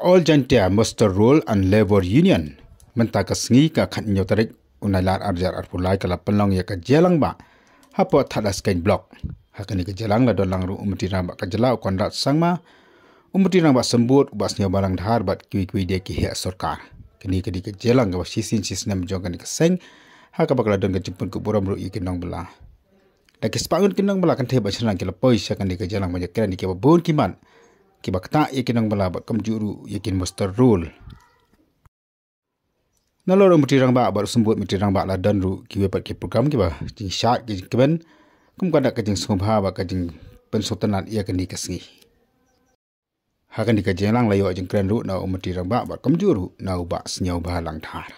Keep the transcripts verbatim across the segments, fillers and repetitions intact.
All Jaintia Muster Roll and Labour Union mynta ka sngi ka khatnyo tarik u Nailar arjar arpulai ka la pynlong ïa ka jingïalang ba hapoh Thadlaskeiñ Block. Ha kane ka jingïalang la don lang ruh u Myntri Rangbah ka jylla u Conrad Sangma, u Myntri Rangbah Symbud u Bah Sniawbhalang Dhar bad kiwei kiwei de ki heh sorkar. Kane ka dei ka jingïalang kaba shisien shisnem jong kane ka seng, ha kaba ka la don ka jingpynkup burom ruh ïa ki nongbylla. Da ki spah ngut ki nongbylla kynthei bad shynrang ki la poi sha kane ka jingïalang ban ïakren ïa kiba bun ki mat kiba ktah ïa ki nongbylla bad kumjuh ruh ïa ki muster roll. Nalor u Myntri Rangbah bad u Symbud Myntri Rangbah la don ruh kiwei pat ki program kiba jingshad ki jingkmen kum ka dak ka jingsngewbha bad ka jingpynsngewtynnat ïa kane ka sngi. Ha kane ka jingïalang la ïoh jingkren ruh na u Myntri Rangbah bad kumjuh ruh na u Bah Sniawbhalang Dhar.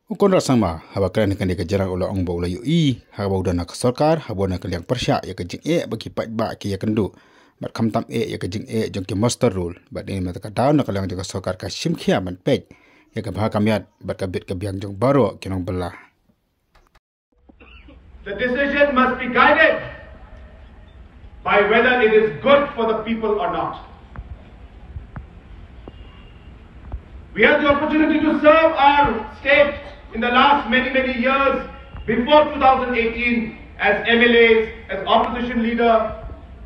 U Conrad Sangma haba kren ha kane ka jingïalang u la ong ba u la ïohi ha kaba u don ha ka sorkar haba u don ha ka liang pyrshah ïa ka jingeh ba ki paidbah ki ïakynduh bad khamtam eh ïa ka jingeh jong ki muster roll bad ïa mynta ka daw na ka liang jong ka sorkar ka shim khia ban peit ïa ka bha ka miat bad ka bit ka biang jong baroh ki nongbylla. The decision must be guided by whether it is good for the people or not. We had the opportunity to serve our state in the last many, many years before two thousand eighteen as M L As, as opposition leader,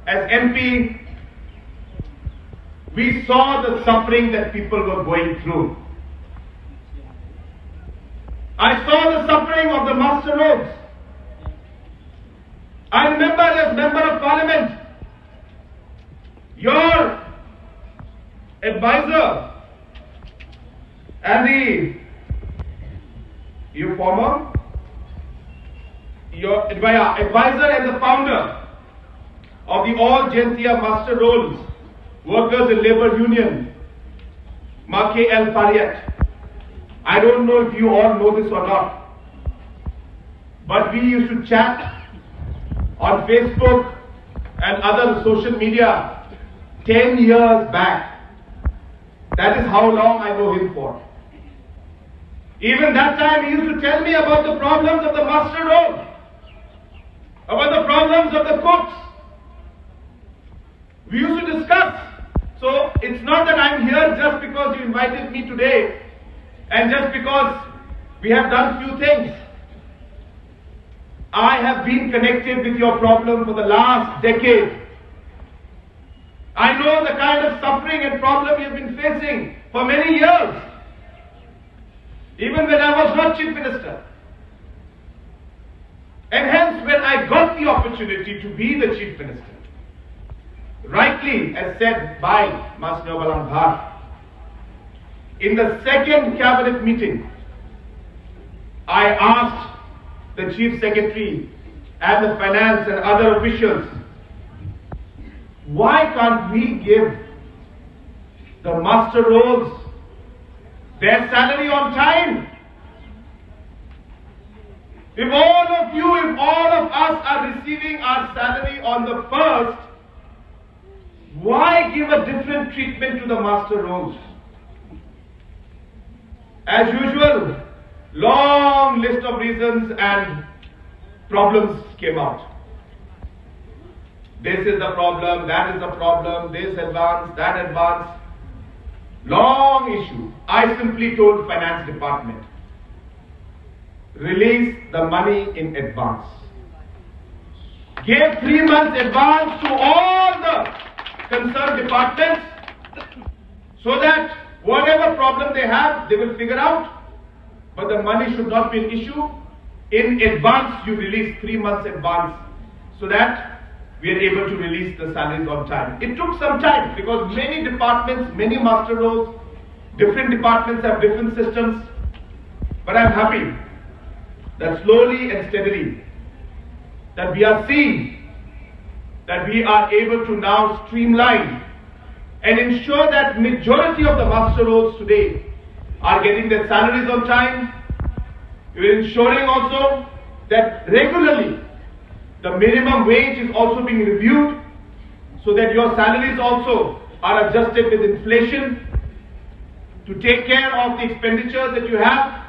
as M P. We saw the suffering that people were going through. I saw the suffering of the muster rolls. I remember as Member of Parliament, your advisor and the, your former, your advi-, advisor and the founder of the All Jaintia Muster Rolls Workers and Labour Union, Ma K L Pariat. I don't know if you all know this or not, but we used to chat on Facebook and other social media ten years back. That is how long I know him for. Even that time, he used to tell me about the problems of the muster roll, about the problems of the cooks. We used to discuss. So it's not that I'm here just because you invited me today and just because we have done few things. I have been connected with your problem for the last decade. I know the kind of suffering and problem you've been facing for many years, even when I was not Chief Minister. And hence, when I got the opportunity to be the Chief Minister, rightly, as said by Ma Sniawbhalang Dhar, in the second cabinet meeting, I asked the Chief Secretary and the finance and other officials, why can't we give the muster rolls their salary on time? If all of you, if all of us are receiving our salary on the first, why give a different treatment to the muster rolls? As usual, long list of reasons and problems came out. This is the problem, that is the problem, this advance, that advance. Long issue. I simply told finance department, release the money in advance. Give three months advance to all the concerned departments so that whatever problem they have, they will figure out. But the money should not be an issue. In advance, you release three months advance so that we are able to release the salaries on time. It took some time because many departments, many muster rolls, different departments have different systems. But I'm happy that slowly and steadily that we are seeing that we are able to now streamline and ensure that majority of the muster rolls today are getting their salaries on time. We are ensuring also that regularly the minimum wage is also being reviewed so that your salaries also are adjusted with inflation to take care of the expenditures that you have.